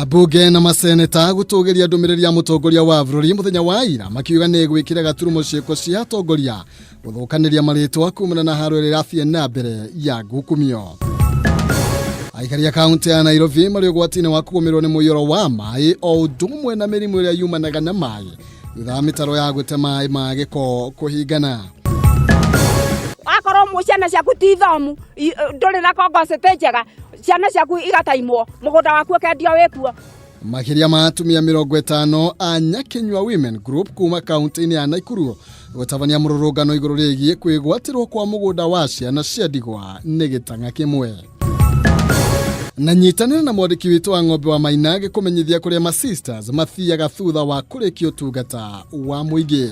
Ambunge na maseneta gũtũgĩria ndũmĩrĩri ya mũtongoria wa bũrũri mũthenya wa ira makiuga nĩ gwĩkĩra gaturumo ciĩko cia atongoria gũthũkanĩria marĩtwa kumana na haro ĩrĩa ĩrathiĩ na mbere ya ngukumio. Aikari a kaunti ya Nairobi marĩ ũgwati-inĩ wa kũgũmĩrwo nĩ mũiyũro wa maĩ o ũndũ ũmwe na mĩrimũ ĩrĩa yumanaga na maĩ thutha wa mĩtaro ya gũte maĩ ma gĩko kũhingana. Akorwo ciana ciaku ti thomu, ndũrĩ na kongocĩtĩ njega, ciana ciaku igataimwo, mũgũnda waku ũkendio wĩkuo. Makĩria ma atumia 50 a Nyakinyua Women Group kuma kaunti-inĩ ya Naikuru gũtabania mũrũrũngano igũrũ rĩgiĩ kwĩgwatĩrwo kwa mũgũnda wa ciana cia ndigwa nĩ gĩtang'a kĩmwe. Na nyitanĩra na mwandĩki witũ wa ng'ombe wa Maina gĩkũmenyithia kũrĩa ma sisters mathiaga thutha wa kũrĩkia ũtungata wa mũingĩ.